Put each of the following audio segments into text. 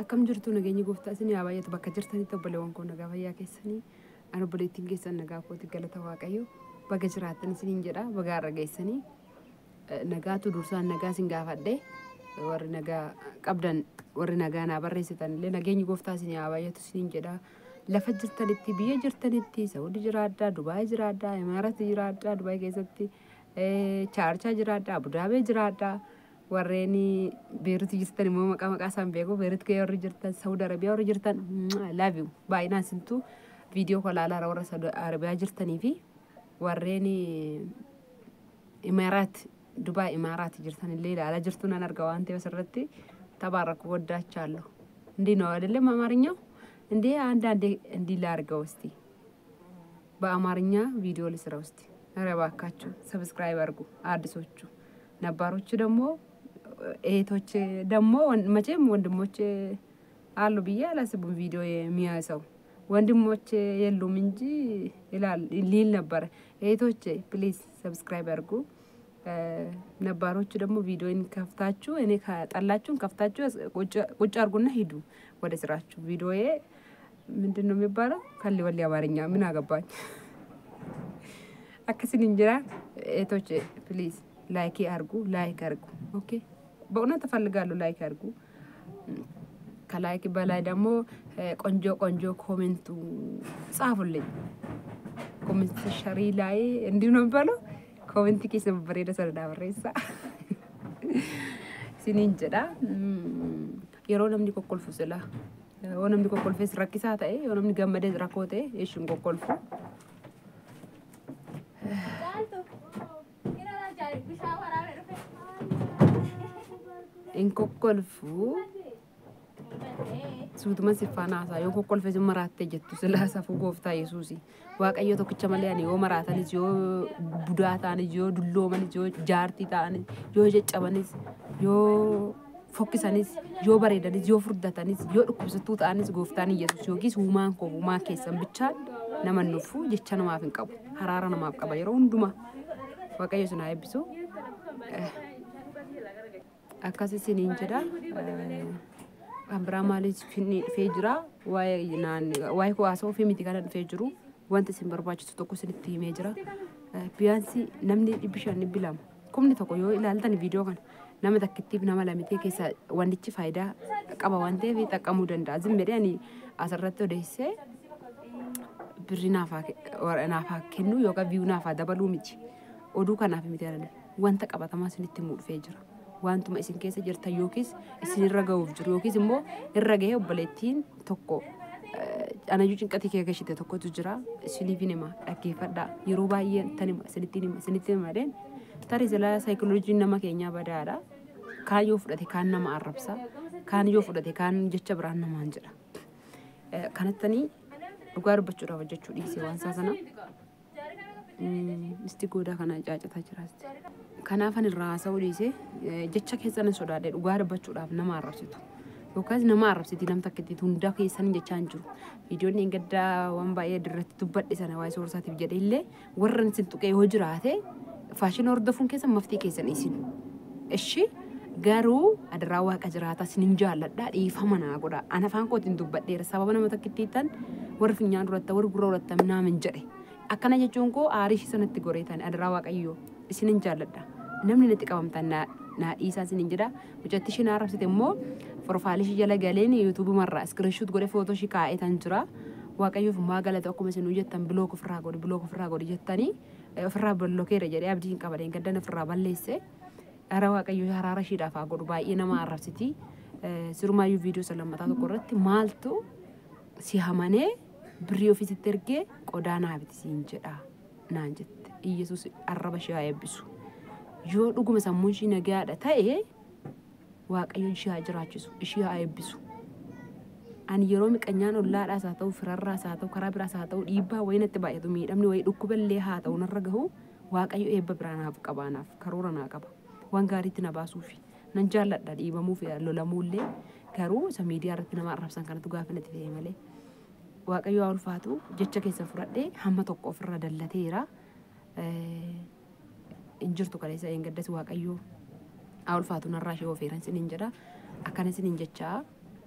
Akkam jirtu nageenyi gooftaa isin haa baay'atu bakka jirtanitti obboleewwan koo nagaa fayyaa keessanii ani obboleettiin keessan nagaa kooti galata waaqayyo baga jiraattan isiniin jedha baga har'a geessanii nagaatu dursaan nagaa isin gaafadhe warri nagaa qabdan warri nagaa naa barreessitan illee nageenyi gooftaa isin haa baay'atu isiniin jedha. Lafa jirtanitti biyya jirtanitti Saudi jiraadhaa, Dubaay jiraadhaa, Imaarati jiraadhaa, Dubaay keessatti Chaarchaa jiraadhaa, Abudaabee jiraadhaa. Warreen Beeruuti jirtan immoo maqaa maqaa isaan beeku. Beeruut kee warri jirtan, Saudi Arabiyaa warri jirtan, love you. Baay'inaan isintu viidiyoo koo ilaalaa warra Saudi Arabiyaa jirtanii fi warreen Imaaraat, Dubaay Imaaraat jirtan illee ilaalaa jirtu nan arga waan ta'eef asirratti ተባረኩ። ወዳችኋለሁ። እንዲህ ነው አይደለም አማርኛው? እንዴ አንዳንዴ እንዲህ ላድርገው እስቲ በአማርኛ ቪዲዮ ልስራው እስቲ። ኧረ እባካችሁ subscribe አድርጉ አዲሶቹ፣ ነባሮቹ ደግሞ እህቶች ደግሞ መቼም ወንድሞች አሉ ብዬ አላስብም። ቪዲዮ የሚያይ ሰው ወንድሞች የሉም እንጂ ይላል ሊል ነበረ። እህቶች please subscribe አድርጉ። ነባሮቹ ደግሞ ቪዲዮን ከፍታችሁ እኔ ከጠላችሁን ከፍታችሁ ቁጭ አድርጉና ሂዱ ወደ ስራችሁ። ቪዲዮዬ ምንድን ነው የሚባለው? ከሊ ወሊ አማርኛ ምን አገባኝ። Akkasin እንጀራ እህቶች please like አድርጉ፣ like አድርጉ። Okay በእውነት እፈልጋለሁ like አድርጉ። ከ like በላይ ደግሞ ቆንጆ ቆንጆ comment ኡ ጻፉልኝ። Comment ሸሪ ላይ እንዲህ ነው የሚባለው። Comment keessa babbareeda sana naa barreessaa. Isiniin jedha. Yeroo namni kokkolfu sila. Yoo namni kokkolfes rakkisaa ta'e, yoo namni gammades rakkoo ta'e, ishiin kokkolfu. Caaltu, hira bishaan waraabee dhufe. In kokkolfu suutuma si faana haasaa yoo kokkolfes maraattee jettu silaa safuu gooftaa Yesuusi. Waaqayyo tokkicha malee ani yoo maraatanis yoo budaa ta'anis yoo dulloomanis yoo jaartii ta'anis yoo caccabanis yoo fokkisanis yoo bareedanis yoo furdatanis yoo dhukkubsattuu ta'anis gooftaan Yesuus yookiis uumaan koo uumaa keessan bichaan nama nufu jecha namaaf hin qabu. Haraara namaaf qaba yeroo hundumaa. Waaqayyo sun haa eebbisu. Akkas isiniin jedha. Kan biraa maaliif dhufee jira? Waa'ee koo haasa'uu fi miti kana dhufee jiru. Wanti isin barbaachisu tokko isinitti himee jira. Biyaansi namni 500 200 10,000 yoo ilaaltan viidiyoo kana nama takkittiif nama lamitee keessa wantichi faayidaa qaba waan ta'eef xaqqamuu danda'a. Zim jedhee ani asirratti odeessee birri naaf haa kennu yookaan view naaf haa dabaluu miti. Oduu kanaaf miti wanta qabatamaa isinitti himuu dhufee jira. Wantuma isin keessa jirtan yookiis isinirra ga'uuf jiru yookiis immoo irra ga'ee obboleettiin tokko anayyuu cinqatii kee gashite tokkotu jira. Isiniif hima dhaggeeffadhaa. Yeroo baay'ee tan hima isinitti hima isinitti hima jedheen tarii silaa saayikiloojiin nama keenyaa badaadha. Kaan yoo fudhate kaan nama arrabsa. Kaan yoo fudhate kaan jecha biraan namaan jedha. Kanattanii dhugaa dubbachuudhaaf hojjechuu dhiisee waan isaa sana. Isti goodaa kana caacataa jira. Kanaaf ani irraa haasa'uu dhiisee jecha keessan sodaadhe dhugaa dubbachuudhaaf nama arrabsitu. Yookaas nama arrabsiti nam takkitti hundaa keessan jechaa hin jiru. Viidiyoon hin gaddaa waan baay'ee irratti dubbadhe sana waa'ee soorsaatiif jedhe illee warra isin tuqee yoo jiraate faashinii hordofuun keessan maftii keessan isin. Ishi garuu adaraa waaqa jiraataa isinin jaalladha dhiifama naa godha. Ana afaan kootiin dubbadheera sababa nama takkittiittan warri funyaan duratta warri gurra duratta naamin jedhe. Akkana jechuun koo aarii ishee sanatti goreetan adaraa waaqayyoo isinin jaalladha. Namni natti qabamtan naa dhiisaa isinin jedha. Mucatti ishee naa arrabsite immoo profile ishee jala galeen yuutuubumarraa screenshot godhe footoo ishee kaa'ee tan jira. Waaqayyoof maa galata akkuma isin jettan block ofirraa godhi block ofirraa godhi jettanii ofirraa blockeera jedhee abdii hin qabadeen gaddan ofirraa balleesse. Ara waaqayyo haraara isheedhaaf haa godhu baay'ee nama arrabsiti. Sirumaayyuu viidiyoo isa lammataa tokko irratti maaltu si hamanee birrii ofiisitti ergee qodaa naa biti siin jedha naan jette. Iyyasuus arraba ishee haa eebbisu. Yoo dhuguma sammuun ishii nagaadha ta'e waaqayyo ishee haa jiraachisu ishee haa eebbisu. Ani yeroo miqanyaan ollaadhaas haa ta'u firarraas haa ta'u karaa biraas haa ta'u dhiibbaa wayii natti baay'atu miidhamni wayii dhukkuballee haa ta'u narra gahu waaqayyo eebba biraa naaf qaba naaf karoora naa qaba. Waan gaariitti na baasuufi nan jaalladha dhiibamuu fi lolamuullee garuu isa miidiyaa irratti nama arrabsan kanatu gaafa natti ta'e malee. Waaqayyo haa ulfaatu jecha keessa fudhadhee hamma tokko ofirra dallateera. Hin jirtu kaleessa een gaddas waaqayyo haa ulfaatu narraa ishee ofeeran siniin jedha. Akkana isiniin jechaa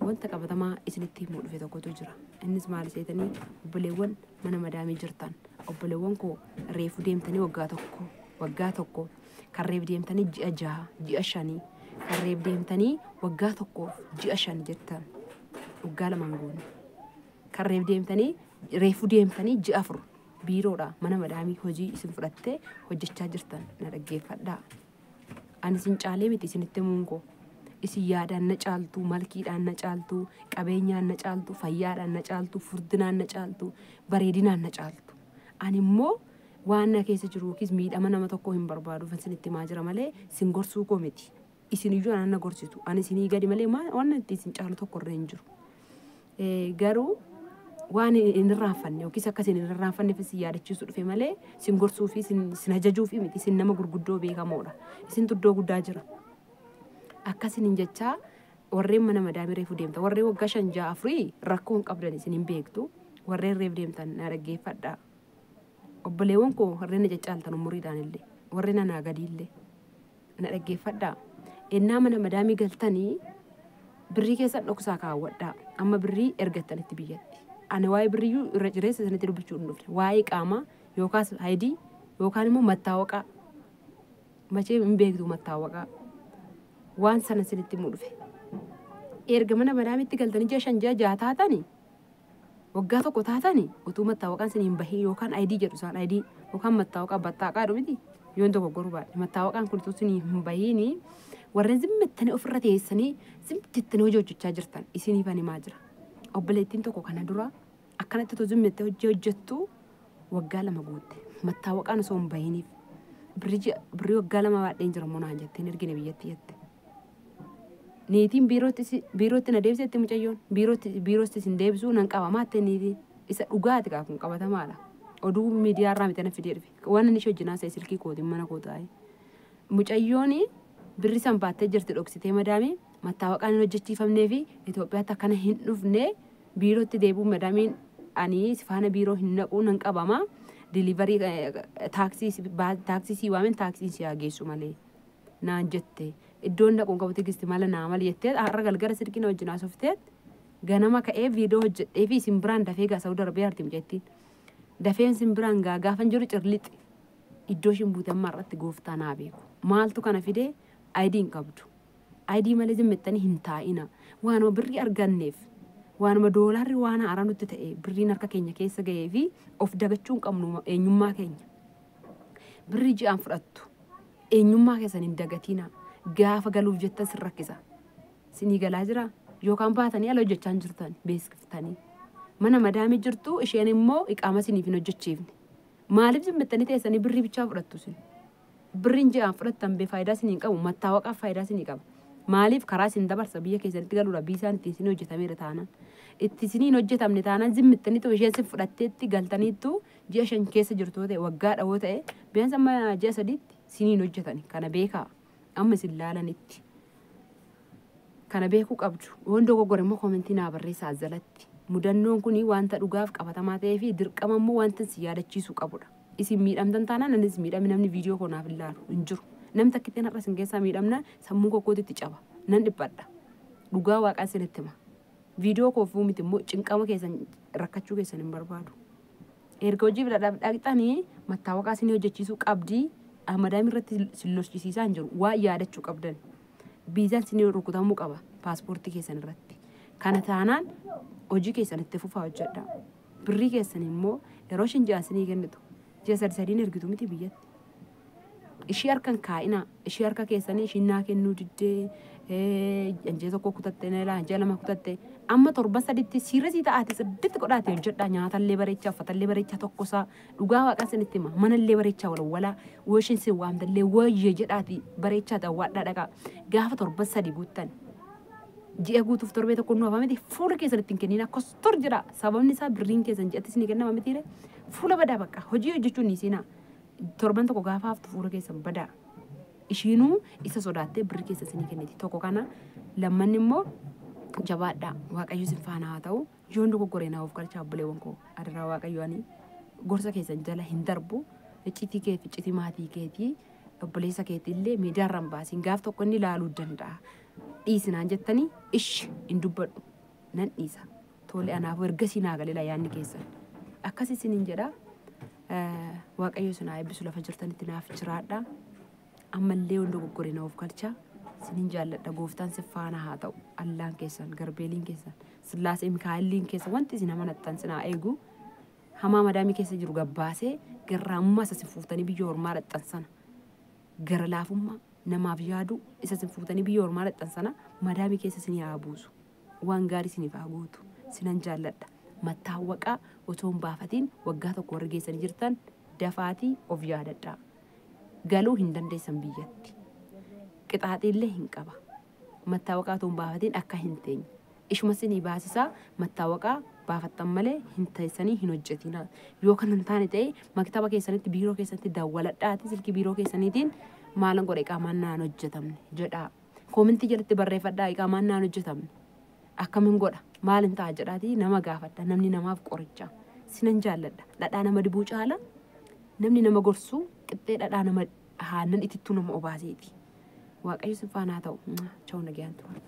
wanta qabatamaa isinitti himuu dhufe tokkotu jira. Innis maal seetanii obboleewwan mana madaamii jirtan obboleewwan koo reefu deemtanii waggaa tokko waggaa tokko kan reef deemtanii ji'a 6 ji'a 5 kan reef deemtanii waggaa tokkoof ji'a 5 jettan waggaa lamaan goone kan reef deemtanii reefu deemtanii ji'a 4 biiroodha mana madaamii hojii isin fudhattee hojjechaa jirtan na dhaggeeffadhaa. Ani isin caalee miti isinitti himuun koo. Isin yaadaan na caaltu, malkiidhaan na caaltu, qabeenyaan na caaltu, fayyaadhaan na caaltu, furdinaan na caaltu, bareedinaan na caaltu. Ani immoo waan na keessa jiru yookiis miidhama nama tokkoo hin barbaaduuf isinitti himaa jira malee isin gorsuu koo miti. Isin iyyuu anaan na gorsitu. Ani isinii gadi malee waan itti isin caalu tokko irra hin jiru. Garuu waan hin irraanfanne yookiis akka isin hin irraanfanneef isin yaadachiisuu dhufe malee isin gorsuu fi isin ajajuu fi miti. Isin nama gurguddoo beekamoodha. Isin iddoo guddaa jira. Akkasiniin jechaa warreen mana madaamii reefu deemtan warreen waggaa 5 6 4 rakkoo hin qabdan isin hin beektu warreen reef deemtan na dhaggeeffadhaa. Obboleewwan koo warreen na caccaaltan umuriidhaan illee warreen anaa gadii illee na dhaggeeffadhaa. Ennaa mana madaamii galtanii birrii keessan dhoksaa kaawwadhaa. Amma birrii ergattanitti biyyatti. Ani waa'ee birriyyuu irra jireessa isinitti dubbachuu hin dhufne. Waa'ee qaamaa yookaas haayidii yookaan immoo mattaawaqaa. Machee hin beektu mattaawaqaa. Waan sana isinitti himuu dhufe. Erga mana madaamitti galtanii ji'a 5 ji'a 6 taatanii waggaa tokko taatanii utuu mattaawaqaan isin hin bahin yookaan ayidii jedhu isaan ayidii yookaan mattaawaqaa battaaqaa jedhu miti yoon tokko goruu baadhe mattaawaqaan kun utuu isin hin bahiini warreen zimmittanii ofirra teessanii zimmittanii hojii hojjechaa jirtan isiniif ani himaa jira. Obboleettiin tokko kana dura akkanatti utuu zimmittee hojii hojjettu waggaa 2 guutte mattaawaqaan osoo hin bahiniif birrii waggaa 2 baadheen jira monaan jetteen ergine biyyatti jette. Niitiin biirootti na deebisetti mucayyoon biirootti isin deebisuu nan qaba maatte niitiin isa dhugaati kaa kun qabatamaadha. Oduu miidiyaa irraa miti na fidee dhufe waan inni ishee wajjin haasa'e silkii kootiin mana koo taa'e. Mucayyoon birri san baattee jirti dhoksitee madaamii mattaawaqaan hin hojjechiifamnee fi Itoophiyaatti akkana hin dhufne biirootti deebi'uu madaamiin ani si faana biiroo hin naquu nan qabama diliivarii taaksii si waamen taaksiin si haa geessu malee naan jette. Iddoon dhaquun qabu tigisti mala naa mali jettee har'a galgala silkii na wajjin haasofteet ganama ka'ee viidiyoo hojjedhee fi isin biraan dafee gaa Saudi Arabiyaa arti mucattiin. Dafeen isin biraan gaa gaafan jiru cirlixi. Iddoo ishiin buute amma irratti gooftaa naa beeku. Maaltu kana fidee ayidii hin qabdu. Ayidii malee zimmettanii hin taa'ina. Waanuma birrii arganneef waanuma doolaarri waan haaraa nutti ta'e birriin harka keenya keessa ga'ee fi of dagachuu hin qabnu eenyummaa keenya. Birrii ji'aan fudhattu. Eenyummaa keessan hin dagatina. Gaafa galuuf jettan sin rakkisa. Sinii galaa jira yookaan baatanii ala hojjechaa hin jirtan beeksiftanii. Mana madaamii jirtu isheen immoo iqaama siniif hin hojjechiifne. Maaliif zimmettanii teessanii birrii bichaa fudhattu isin? Birriin ji'aan fudhattan bee faayidaa sinii hin qabu mattaawaqaaf faayidaa sinii qaba. Maaliif karaa isin dabarsa biyya keessanitti galuudha biisaan ittiin isin hojjetameera taanaan. Itti isinii hin hojjetamne taanaan zimmettanii ta'u isheen sin fudhatteetti galtaniittu ji'a 5 keessa jirtu ta'e waggaa dhawoo ta'e biyyan amma ji'a 3tti isinii hin hojjetani kana beekaa. Amma isin laalanitti. Kana beekuu qabdu. Waan dogoggore immoo koomentii naa barreessaa jalatti. Mudannoon kun wanta dhugaaf qabatamaa ta'ee fi dirqama immoo wanta isin yaadachiisuu qabudha. Isin miidhamtan taanaan anis miidhame namni viidiyoo koo naaf ilaalu hin jiru. Namni takka ittiin har'a isin keessaa miidhamna sammuu kokkootitti caba. Nan dhiphadha. Dhugaa waaqaa isinitti hima. Viidiyoo koo miti immoo cinqama keessan rakkachuu keessan hin barbaadu. Erga hojii dhaqxanii mattaawaqaa isinii hojjechiisuu qabdii. Madaamii irratti isin lolchisiisaa hin jiru. Waa yaadachuu qabdan. Biizaan isinii rukutamuu qaba paaspoortii keessan irratti. Kana taanaan hojii keessan itti fufaa hojjedhaa. Birrii keessan immoo yeroo ishiin ji'aan isinii kennitu ji'a 3 3 ergitu miti biyyatti. Ishii harkan kaa'inaa. Ishii harka keessanii ishiin naa kennuu diddee ji'a 1 kutatte ji'a 2 kutatte amma torba 3tti siirasii ta'aate 8 godhaate hojjedhaa nyaatallee bareechaa uffatallee bareechaa tokkosaa dhugaa waaqaa isinitti hima manallee bareechaa walwalaa wooshin sin waamtallee wayyee jedhaati bareechaa xawwaadhaa dhaqaa gaafa torba 3 guuttan ji'a guutuuf torbee tokko nu hafa miti fuula keessan ittiin kenniin akkas tor jedha sababni isaa birriin keessan ji'atti isinii kennama mitiire fuula badaa bakka hojii hojjechuun ni seenaa torban tokko gaafa haftu fuula keessan badaa ishiinuu isa sodaattee birrii keessa isinii kenniti tokko kana lammanni immoo jabaadhaa waaqayyo isin faana haa ta'u yoon dogoggoree naa of galchaa obboleewwan koo adaraa waaqayyo ani gorsa keessan jala hin darbu iccitii kee fi iccitii maatii keetii obboleessa keetii illee miidiyaarra hin baasiin gaaf tokko inni ilaaluu danda'a. Dhiisinaan jettanii ishi hin dubbadhu nan dhiisa. Tole, anaafuu ergasii naa galeela yaadni keessan. Akkas isiniin jedha. Waaqayyo isin haa eebbisu, lafa jirtanitti naaf jiraadha. Ammallee hunda dogoggore na of galcha. Isinin jaalladha. Gooftaan si faana haa ta'u. Allaan keessan, garbeeliin keessan, Sillaasee Mikaa'eliin keessan, wanti isin amanattan sin haa eegu. Hamaa madaamii keessa jiru gabbaasee garraamummaa isa isin fuutanii biyya ormaa dhaqxan sana, gara laafummaa namaaf yaadu isa isin fuutanii biyya ormaa dhaqxan sana madaamii keessa isin haa buusu. Waan gaarii isiniif haa guutu. Sinan jaalladha. Mattaawwaqaa otoo hin baafatiin waggaa 1 warri geessanii jirtan dafaatii of yaadadhaa. Galuu hin dandeessan biyyatti. Qixaaxiillee hin qaba. Mattaawwaqaa otoo hin baafatiin akka hin teenye. Ishuma isinii baasisaa, mattaawwaqaa baafattan malee hin teessanii hin hojjetinaa. Yoo kan hin taane ta'e maktaba keessanitti, biiroo keessanitti dawwaladhaati, silkii biiroo keessaniitiin maalan godhe, iqaamaan naan hojjetamne jedhaa. Koomentii jalatti barreeffadhaa, iqaamaan naan hojjetamne. Akkamiin godha, maal hin ta'a jedhaatii nama gaafadha. Namni namaaf qoricha. Sinan jaalladha. Dhadhaa nama dibuu caala namni nama gorsuu qixxee dhadhaa nama aannan itittuu nama obaaseeti. Waaqayyo sin faana haa ta'u. Cha'u, nagayaan tura.